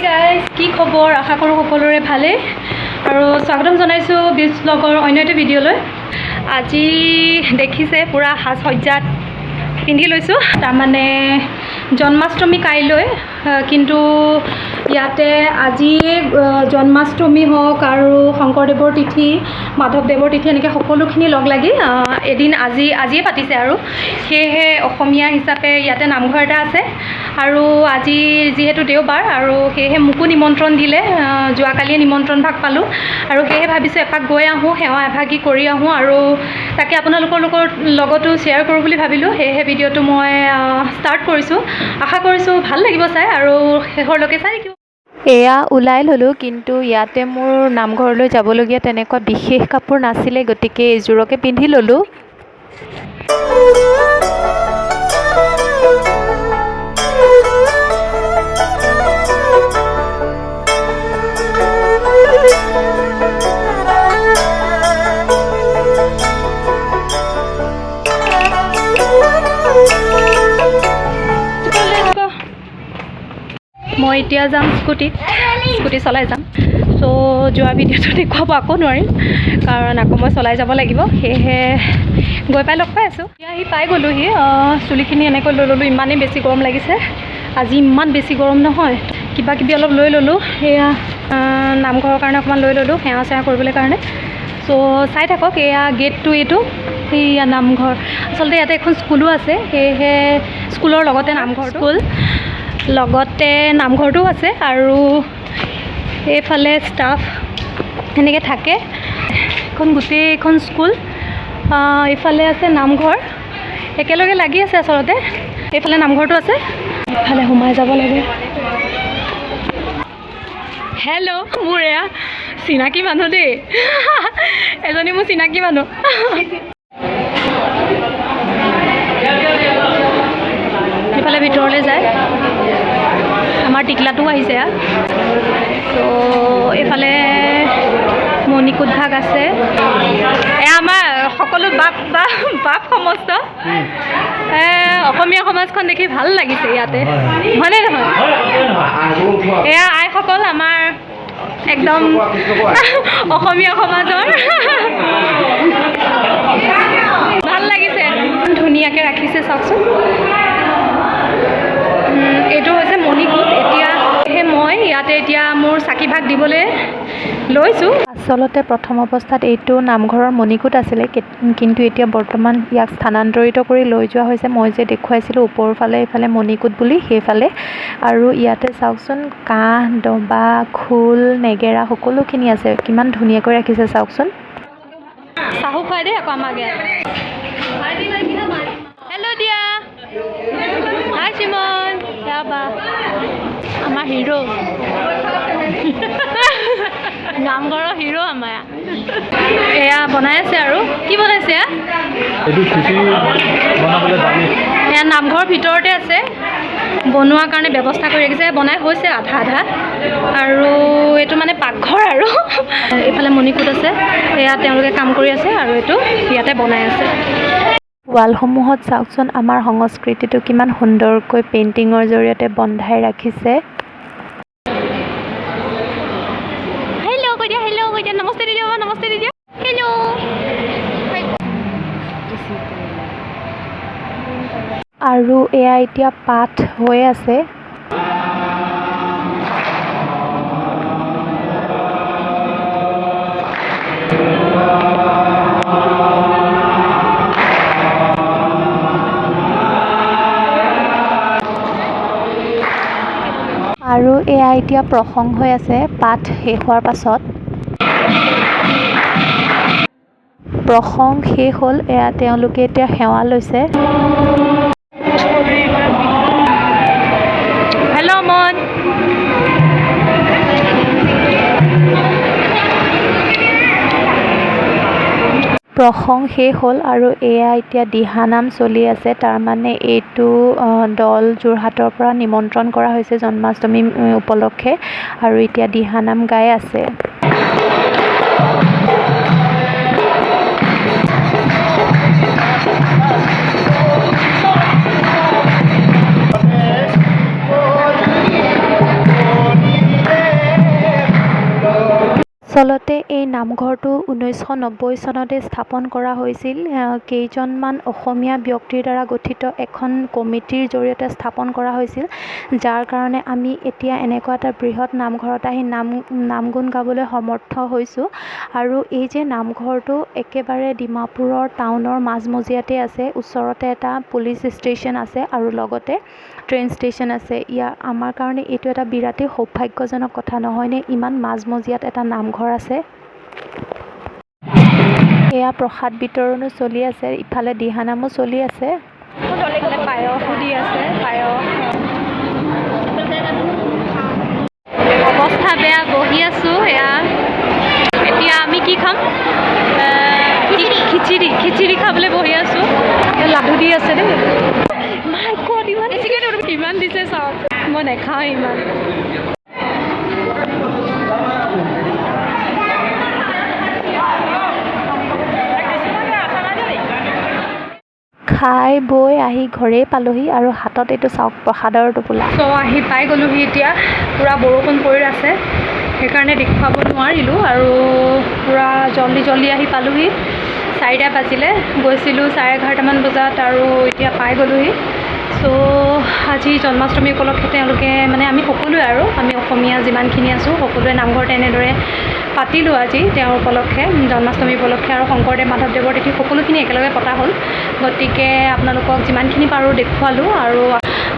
Guys, কি খবৰ? আশা কৰোঁ সকলোৰে ভালেই আৰু স্বাগতম জনাইছোঁ বিজ ব্লগৰ অন্য এটা ভিডিঅ'লৈ। আজি দেখিছে, পূৰা সাজ সজ্জাত পিন্ধি লৈছোঁ। তাৰমানে জন্মাষ্টমী কাইলৈ, কিন্তু ইয়াতে আজি জন্মাষ্টমী হওক আৰু শংকৰদেৱৰ তিথি, মাধৱদেৱৰ তিথি, এনেকৈ সকলোখিনি লগ লাগি এদিন আজিয়ে পাতিছে। আৰু সেয়েহে অসমীয়া হিচাপে ইয়াতে নামঘৰ এটা আছে আৰু আজি যিহেতু দেওবাৰ আৰু সেয়েহে মোকো নিমন্ত্ৰণ দিলে। যোৱাকালিয়ে নিমন্ত্ৰণ ভাগ পালোঁ আৰু সেয়েহে ভাবিছোঁ এপাক গৈ আহোঁ, সেৱা এভাগি কৰি আহোঁ আৰু তাকে আপোনালোকৰ লগতো শ্বেয়াৰ কৰোঁ বুলি ভাবিলোঁ। সেয়েহে ভিডিঅ'টো মই ষ্টাৰ্ট কৰিছোঁ। আশা কৰিছোঁ ভাল লাগিব চাই আৰু শেষৰলৈকে চাই থাকিব। এয়া ওলাই ল'লোঁ, কিন্তু ইয়াতে মোৰ নামঘৰলৈ যাবলগীয়া তেনেকুৱা বিশেষ কাপোৰ নাছিলে, গতিকে এইযোৰকে পিন্ধি ল'লোঁ। Let's go. মই এতিয়া যাম স্কুটিত, স্কুটি চলাই যাম। চ' যোৱা ভিডিঅ'টো দেখুৱাব আকৌ নোৱাৰিম, কাৰণ আকৌ মই চলাই যাব লাগিব। সেয়েহে গৈ পাই লগ পাই আছোঁ। এতিয়া আহি পাই গ'লোহি। চুলিখিনি এনেকৈ লৈ ল'লোঁ, ইমানেই বেছি গৰম লাগিছে আজি, ইমান বেছি গৰম নহয়। কিবা কিবি অলপ লৈ ল'লোঁ, সেয়া নামঘৰৰ কাৰণে অকণমান লৈ ল'লোঁ, সেৱা চেৱা কৰিবলৈ কাৰণে। চ' চাই থাকক। এয়া গেটটো, এইটো সেয়া নামঘৰ। আচলতে ইয়াতে এখন স্কুলো আছে, সেয়েহে স্কুলৰ লগতে নামঘৰ, স্কুল লগতে নামঘৰটোও আছে। আৰু এইফালে ষ্টাফ সেনেকৈ থাকে। এখন গোটেইখন স্কুল, এইফালে আছে নামঘৰ, একেলগে লাগি আছে আচলতে। এইফালে নামঘৰটো আছে, এইফালে সোমাই যাব লাগে। হেল্ল', মোৰ এয়া চিনাকি মানুহ দেই, এজনী মোৰ চিনাকি মানুহ। এইফালে ভিতৰলৈ যায়। আমাৰ টিকলাটোও আহিছে। ত' এইফালে মণিকূট ভাগ আছে। এয়া আমাৰ সকলো বাপ বাপ বাপ সমস্ত। অসমীয়া সমাজখন দেখি ভাল লাগিছে ইয়াতে, হয়নে নহয়? এয়া আইসকল, আমাৰ একদম অসমীয়া সমাজৰ। ভাল লাগিছে, ধুনীয়াকৈ ৰাখিছে, চাওকচোন। এইটো হৈছে মণিকূট। এতিয়া সেই মই ইয়াতে এতিয়া মোৰ চাকি ভাগ দিবলৈ লৈছোঁ। আচলতে প্ৰথম অৱস্থাত এইটো নামঘৰৰ মণিকূট আছিলে, কিন্তু এতিয়া বৰ্তমান ইয়াক স্থানান্তৰিত কৰি লৈ যোৱা হৈছে। মই যে দেখুৱাইছিলোঁ ওপৰৰ ফালে, এইফালে মণিকূট বুলি সেইফালে। আৰু ইয়াতে চাওকচোন, কাঁহ, দবা, খোল, নেগেৰা সকলোখিনি আছে। কিমান ধুনীয়াকৈ ৰাখিছে চাওকচোন। চাহো খুৱাই দেই আকৌ আমাক ইয়াত। হেল্ল' দিয়া, হাই চিমন, বা আমাৰ হিৰ', নামঘৰৰ হিৰ' আমাৰ। এয়া বনাই আছে আৰু কি বনাইছে এয়া? এইটো খিচিৰি বনাবলৈ দালি। এয়া নামঘৰৰ ভিতৰতে আছে, বনোৱাৰ কাৰণে ব্যৱস্থা কৰি ৰাখিছে। বনাই হৈছে আধা আধা। আৰু এইটো মানে পাকঘৰ আৰু এইফালে মণিকূট আছে। এয়া তেওঁলোকে কাম কৰি আছে আৰু এইটো ইয়াতে বনাই আছে। ৱালসমূহত চাওকচোন, আমাৰ সংস্কৃতিটো কিমান সুন্দৰকৈ পেইণ্টিঙৰ জৰিয়তে বন্ধাই ৰাখিছে। হেল্ল' কৈ দিয়া, হেল্ল' কৈ দিয়া, নমস্তে দি দিয়া, নমস্তে দি দিয়া, হেল্ল'। আৰু এয়া এতিয়া পাঠ হৈ আছে। আৰু এয়া এতিয়া প্ৰসংগ হৈ আছে। পাঠ শেষ হোৱাৰ পাছত প্ৰসংগ শেষ হ'ল। এয়া তেওঁলোকে এতিয়া সেৱা লৈছে। হেল্ল' মন। প্ৰসংগ শেষ হ'ল আৰু এয়া এতিয়া দিহানাম চলি আছে। তাৰমানে এইটো দল যোৰহাটৰ পৰা নিমন্ত্ৰণ কৰা হৈছে জন্মাষ্টমী উপলক্ষে আৰু এতিয়া দিহানাম গাই আছে। আচলতে এই নামঘৰটো 1990 চনতে স্থাপন কৰা হৈছিল। কেইজনমান অসমীয়া ব্যক্তিৰ দ্বাৰা গঠিত এখন কমিটিৰ জৰিয়তে স্থাপন কৰা হৈছিল, যাৰ কাৰণে আমি এতিয়া এনেকুৱা এটা বৃহৎ নামঘৰত আহি নাম গুণ গাবলৈ সমৰ্থ হৈছোঁ। আৰু এই যে নামঘৰটো একেবাৰে ডিমাপুৰৰ টাউনৰ মাজমজিয়াতে আছে। ওচৰতে এটা পুলিচ ষ্টেচন আছে আৰু লগতে ট্ৰেইন ষ্টেচন আছে। ইয়াৰ আমাৰ কাৰণে এইটো এটা বিৰাটেই সৌভাগ্যজনক কথা নহয়নে? ইমান মাজমজিয়াত এটা নামঘৰ আছে। এয়া প্ৰসাদ বিতৰণো চলি আছে, ইফালে দিহানামো চলি আছে। ইফালে পায়সো দি আছে, পায়স। অৱস্থা বেয়া, বহি আছোঁ। এয়া এতিয়া আমি কি খাম? খিচিৰি, খিচিৰি খাবলৈ বহি আছোঁ। লাডু দি আছে দেই। মাই গড, ইমান ইমান দিছে চাওক। মই নাখাওঁ ইমান। খাই বৈ আহি ঘৰেই পালোহি আৰু হাতত এইটো চাওক প্ৰসাদৰ টোপোলা। চ' আহি পাই গ'লোহি। এতিয়া পূৰা বৰষুণ পৰি আছে, সেইকাৰণে দেখুৱাব নোৱাৰিলোঁ। আৰু পূৰা জল্দি জল্দি আহি পালোহি। 4টা বাজিলে, গৈছিলোঁ 11:30মান বজাত আৰু এতিয়া পাই গ'লোহি। চ' আজি জন্মাষ্টমী উপলক্ষে তেওঁলোকে মানে আমি সকলোৱে আৰু আমি অসমীয়া যিমানখিনি আছোঁ সকলোৱে নামঘৰতে এনেদৰে পাতিলোঁ আজি তেওঁৰ উপলক্ষে, জন্মাষ্টমী উপলক্ষে আৰু শংকৰদেৱ মাধৱদেৱৰ তিথি সকলোখিনি একেলগে পতা হ'ল। গতিকে আপোনালোকক যিমানখিনি পাৰোঁ দেখুৱালোঁ আৰু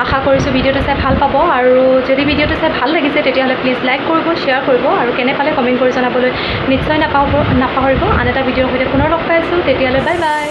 আশা কৰিছোঁ ভিডিঅ'টো চাই ভাল পাব। আৰু যদি ভিডিঅ'টো চাই ভাল লাগিছে তেতিয়াহ'লে প্লিজ লাইক কৰিব, শ্বেয়াৰ কৰিব আৰু কেনে পালে কমেণ্ট কৰি জনাবলৈ নিশ্চয় নাপাহৰিব। আন এটা ভিডিঅ'ৰ সৈতে পুনৰ লগ পাইছোঁ, তেতিয়াহ'লে বাই বাই।